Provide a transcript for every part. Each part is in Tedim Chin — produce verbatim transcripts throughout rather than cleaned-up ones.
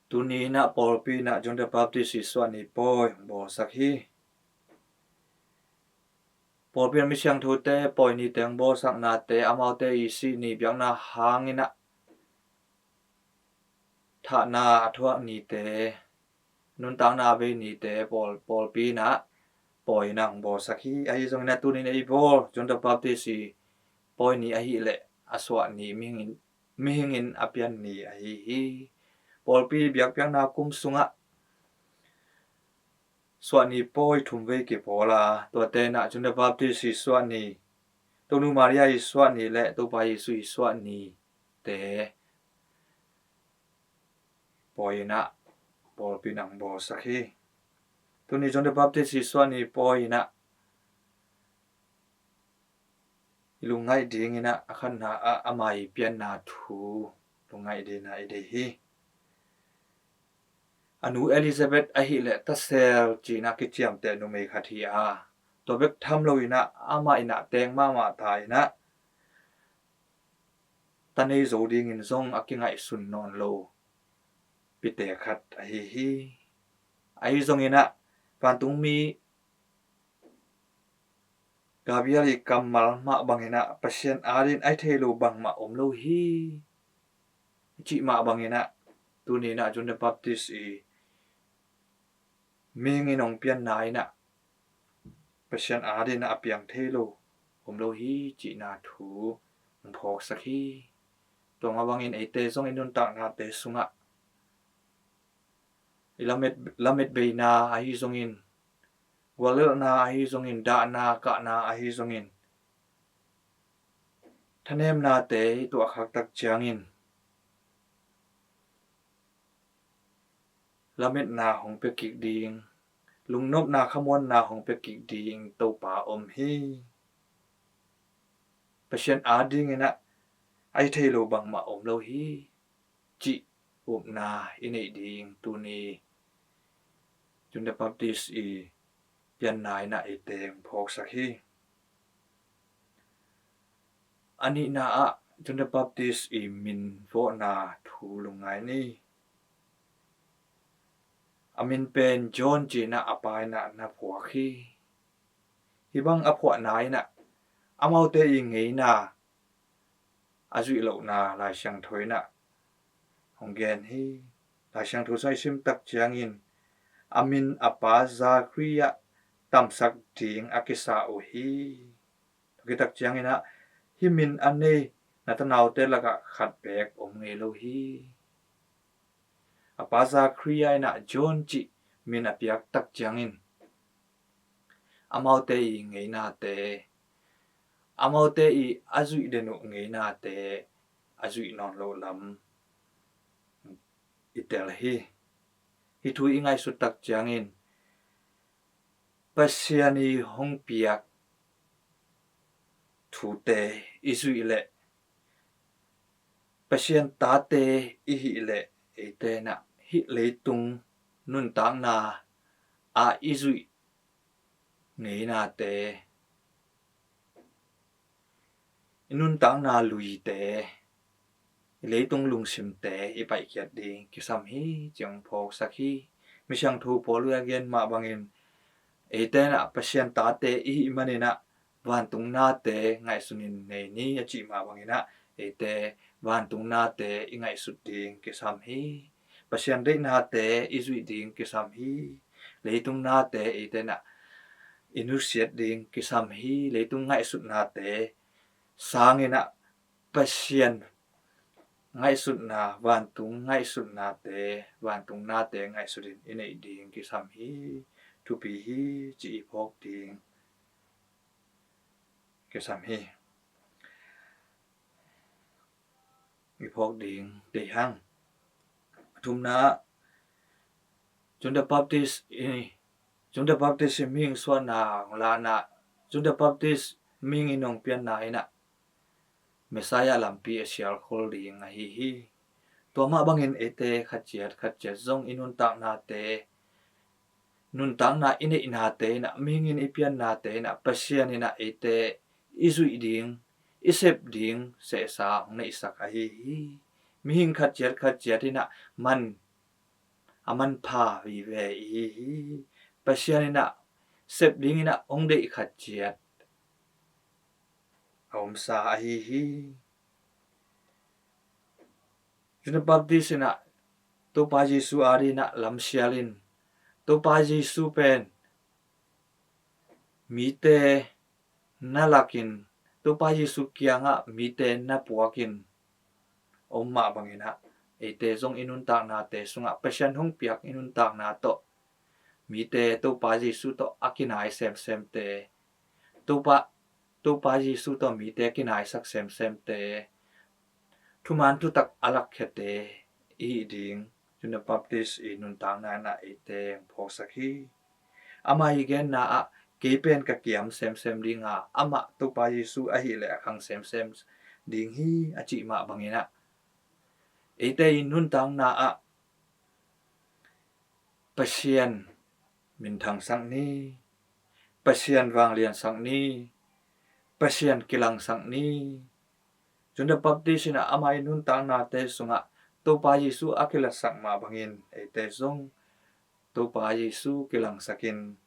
Tuni in ah pawlpi in ah John the Baptist i suah ni pawi hong bawlsak hi. Pawlpi in ah misiangthote pawi ni teng bawlsaknate amaute i sih ni, biakna hangin ah thahna a thuak nite, nuntakna a bei nite pawl, pawlpi in ah pawi in ah hong bawlsak hi. Ahi zongin ah tuni in ah i bawl John the Baptist i pawi ni ahih leh a suah ni, mihing in, mihing in a pian ni ahi hi. Pawlpi biakpiakna kum sungah suah ni pawi thum vei kipawl a, tuate in ah John the Baptist i suah ni, Tonu Maria i suah ni le Topa Jesu i suah nite pawi in ah pawlpi in ah hong bawlsak hi. Tuni John the Baptist i suah ni pawi in ah i lungngaih dingin ah a khatna ah ama i pianna thu lungngaih dingin ah i deih hi. A nu Elizabeth ahih leh tasel ci-in ah kiciamteh numei khat hi a, tua bek tham lo in ah amah in ah teng mahmah ta in ah ta nei zo dingin zong a kingaihsun nawn lo pite khat ahi hi. Ahi zongin ah vantungmi Gabriel i kammal mah bangin ah Pasian adingin a thei lo bangmah om lo hi, cih mah bangin ah tuni in ah John the Baptist i mihing in hong pianna in ah Pasian adingin ah a piang thei lo om lo hi cihna thu hong phawksak hi. Tua mah bangin eite zong i nuntaknate sungah i lamet, lamet beina ahi zongin, guallelhna ahi zongin, dahna kahna ahi zongin, thanemnate i tuahkhak tak ciangin lametna hong pia kik ding, lungnopna khamuanna hong pia kik ding Topa om hi. Pasian adingin ah a thei lo bangmah om lo hi, cih upna i neih ding tuni John the Baptist i pianna in ah eite hong phawksak hi. A nihna ah John the Baptist i min vawhna thu lungngai ni. A min pen John ci-in ah a pa in ah na phuak hi. Hih bang a phuahna in ah amaute i ngeina a zuih lohna Lai Siangtho in ah hong gen hi. Lai Siangtho sung i sim tak ciangin a min a pa Zachariah tamsak ding a kisa uh hi. Tua khit tak ciangin ah hih min a nei na tanaute lakah khat beek om ngei lo hi. A pa Zachariah in ah John cih min a piak tak ciangin amaute i ngeinate, amaute i a zuih den uh ngeinate a zuih nawn loh lam i tel hi. Hih thu i ngaihsut tak ciangin Pasian i hong piak thute i zuih leh Pasian tate i hih leh eite in ah hih leitung nuntakna ah i zuih ngeinate, i nuntakna luite, i leitung lungsimte i paihkhiat ding kisam hi, ci-in hong phawksak hi. Misiangtho Paul in a gen mah bangin eite in ah Pasian tate i hih manin ah vantung nate ngaihsunin nei ni, a cih mah bangin ah eite vantung nate i ngaihsut ding kisam hi. Pasian deihnate i zuih ding kisam hi. Leitung nate eite in ah i nusiat ding kisam hi. Leitung ngaihsutnate sangin ah Pasian ngaihsutna, vantung ngaihsutnate, vantung nate ngaihsutin i neih ding kisam hi. Thupi hi, ci i phawk ding kisam hi. I phawk ding deih hang. A thumna ah John the Baptist i, John the Baptist i mihing suahna hong lana, John the Baptist mihing in hong pianna in ah Messiah lampi a sialkhol ding ahi hi. Tua mah bangin eite khatciat khatciat zong i nuntaknate, nuntakna i neihnate in ah, mihing in i piannate in ah Pasian in ah eite i zuih ding, i sep ding sehsa hong neihsak ahi hi. Mihing khatciat khatciat in ah man a manpha vive i hi hi. Pasian in ah sep dingin ah hong deih khat ciat a omsa ahi hi. John the Baptist in ah Topa Jesu adingin ah lamsial in, Topa Jesu pen mite na lakin, Topa Jesu kiangah mite na puakin om mah bangin ah, eite zong i nuntaknate sungah Pasian hong piak i nuntakna tawh mite Topa Jesu tawh a kinai semsemte, Topa, Topa Jesu tawh mite kinaisak semsemte, thuman thutak a lakkhiate i hih ding John the Baptist i nuntakna in ah eite hong phawksak hi. Amah i genna ah, kei pen ka kiam semsem ding a, amah Topa Jesu ahih leh a khang semsem ding hi, a cih mah bangin ah, eite i nuntakna ah Pasian minthangsak ni, Pasian vangliansak ni, Pasian kilangsak ni. John the Baptist in ah amah i nuntaknate sungah Topa Jesu a kilatsak mah bangin eite zong Topa Jesu kilangsakin,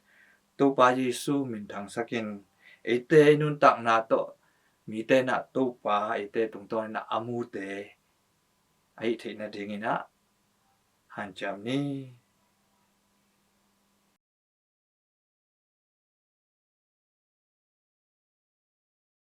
Topa Jesu minthangsakin, eite i nuntakna tawh mite in ah Topa eite tungtawn in ah a mute a hih theih nadingin ah hanciam ni.